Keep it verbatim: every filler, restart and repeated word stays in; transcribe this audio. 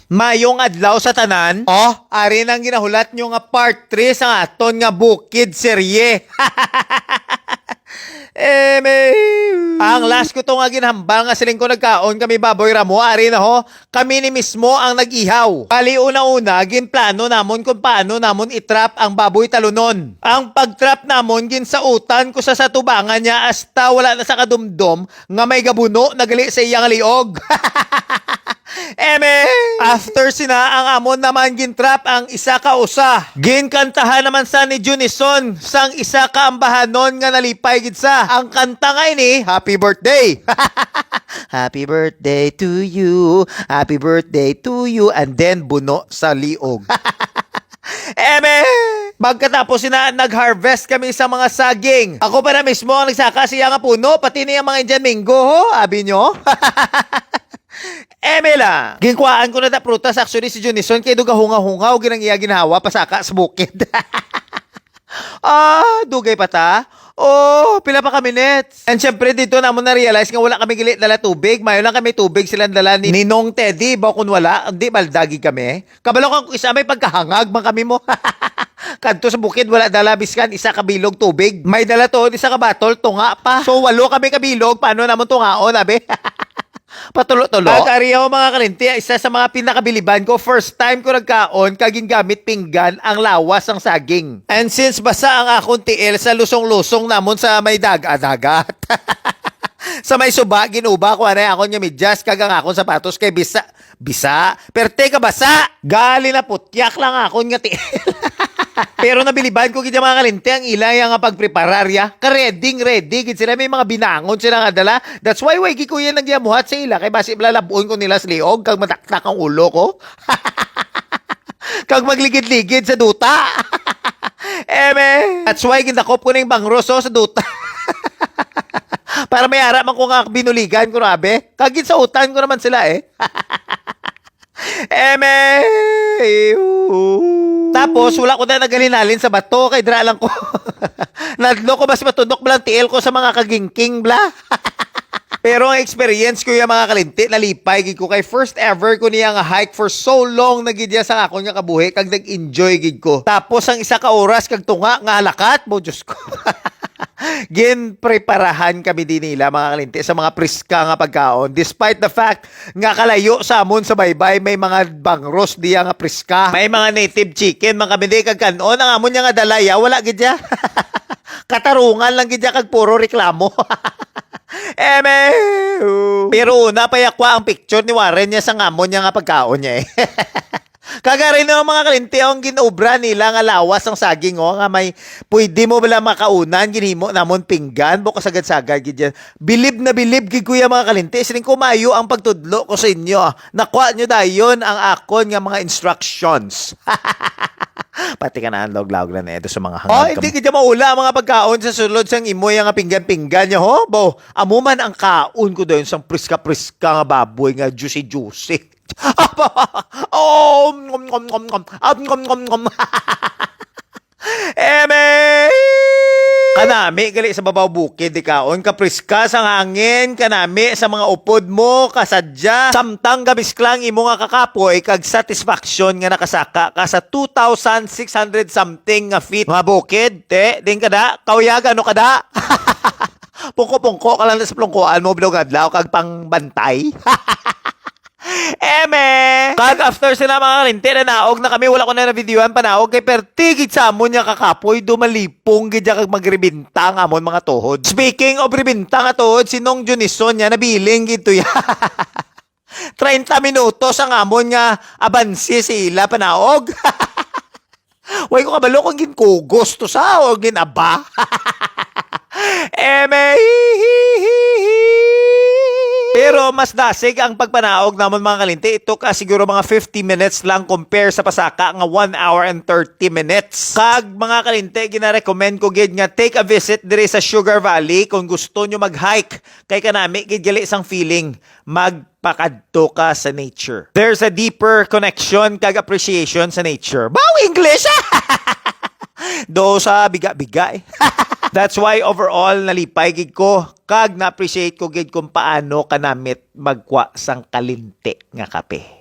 Mayong adlaw sa tanan. Oh, ari nang ginahulat nyo nga part three sa aton nga bukid serye. Eme. Ang last ko to nga ginhambal nga siling ko nagkaon kami baboy ramo, ari na ho. Kami ni mismo ang nag-ihaw. Bali, una-una, ginplano namon kung paano namon i-trap ang baboy talunon. Ang pag-trap namon, ginsautan ko sa satubangan niya hasta wala na sa kadumdom nga may gabuno na gali sa iya nga liog. Eme! After sina, ang amon naman gintrap ang isa ka usa. Ginkantahan naman sa ni Junison sang isa ka ambahanon nga nalipay gid sa. Ang kanta nga ini, "Happy birthday." "Happy birthday to you. Happy birthday to you." And then, buno sa liog. Eme! Pagkatapos sina, nag-harvest kami sa mga saging. Ako pa na mismo ang nagsaka siya nga puno, pati niya mga Indian mango, ho, abi nyo? Eme lang. Ginkuhaan ko na ta prutas, actually, si Junison, kay dugahungaw-hungaw, ginang iya ginhawa, pasaka sa bukid. Ah, dugay pa ta? Oh, pila pa ka minutes? And syempre, dito namo na-realize nga wala kami gali dala tubig. Mayo lang kami tubig silang dala ni Ninong Teddy. Ba kung wala, di baldagi kami. Kabalo ka kung isa may pagkahangag man kami mo. Kadto sa bukid, wala dala biskan isa ka bilog tubig. May dala to, isa ka batol, tunga pa. So, walo kami ka bilog, paano namon tungaon, abi? Patulo-tulo. Ang ariyaw, mga kalinti, isa sa mga pinakabiliban ko. First time ko nagkaon, kag gingamit pinggan ang lawas sang saging. And since basa ang akon tiil sa lusong-lusong namon sa may daga-dagat. Sa may suba, ginuba ko anay akon nga medyas, kag ang akon sapatos kay bisa, bisa, perte ka basa. Gali na putyak lang akon nga tiil. Pero nabiliban ko gid ang mga kalinti ang ila ya nga pagpreparar ya. Ka-ready, ready gid sila. May mga binangon sila nga dala. That's why, way gid ko yan nagyamuhat sa ila. Kay basi bala labon ko nila sa liog, kag mataktak ang ulo ko. Kag magligid-ligid sa duta. Eme. That's why gindakop ko ning bangros, oh, sa duta. Para may ara man ko nga binuligan ko, rabe. Kag ginsautan ko naman sila, eh. Eme. Tapos, wala ko na naghalin-halin sa bato, kay dira lang ko. Nadlo ko, mas matundok ba lang tiil ko sa mga kagingking, bla? Pero ang experience ko yung mga kalinti, nalipay gid ko kay first ever ko niya nga hike for so long na gid ya sa akon nga kabuhi, kag nag-enjoy gid ko. Tapos ang isa ka oras kag tunga nga halakat mo, Diyos ko. Ginpreparahan kami din nila, mga kalinti, sa mga priska nga pagkaon. Despite the fact nga kalayo sa amon sa baybay, may mga bangros diya nga priska. May mga native chicken, mga kalinti, kag kan-on ang amon niya nga dalaya, wala gid ya. Katarungan lang gid ya, kag puro reklamo. Eme! Pero una pa yakwa ang picture ni Warren niya sa ngamon niya nga pagkaon niya, eh. Kagari na mga kalinti ang ginobra nila nga lawas ang saging, oh, nga may pwede mo bala makaunan, ginhimo namon pinggan, buko sagad-sagad gid yan. Bilib na bilib gid ko ya, mga kalinti. Siling ko, mayo ang pagtudlo ko sa inyo, ah. Nakuha nyo dayon ang akon nga mga instructions. Pati ka na ang lawag-lawag na ito sa mga hangad. Oh, hindi kita maula ang mga pagkaon sa sulod sang imo nga pinggan-pinggan niya, ho? Bo, amo man ang kaon ko dayon sang priska-priska nga baboy nga juicy-juicy. Oh, nom, nom, nom, nom. Ah, nom, nom, nom. Eme! Kanami gali sa babaw bukid, di kaon, kapriska sang hangin, kanami sa mga upod mo, kasadya, samtang gamisklang imo nga kakapoy, kag satisfaction nga nakasaka ka sa two thousand six hundred something nga feet nga bukid, te, din kada, kauyagan no kada. Pungko-pungko ka lang sa plungkuan mo, bilog adlaw, kag pangbantay. Eme! Kag after sila, mga kalinti, na naog na kami, wala ko na na-videoan panaog kay perti gid sa amon nga kakapoy, dumalipong gid ya kag magrebenta ang amon mga tuhod. Speaking of rebenta nga tuhod, si Nong Junison niya, nabiling gid to ya. Treinta minutos ang amon nga abansi sa ila panaog. Way ko kabalo kung ginkugos to sa o ginaba. Eme, hi, hi, hi, hi. Pero mas dasig ang pagpanaog namon, mga kalinti. It took us siguro mga fifty minutes lang compare sa pasaka nga one hour and thirty minutes. Kag, mga kalinti, gina-recommend ko gid nga take a visit diri sa Sugar Valley kung gusto nyo mag-hike. Kay kanami gid gali sang feeling magpakadto ka sa nature. There's a deeper connection kag appreciation sa nature. Baw English! Do sa biga-biga, eh. That's why overall nalipay gid ko kag na-appreciate ko gid kung paano kanamit magkwa sang kalinti nga kape.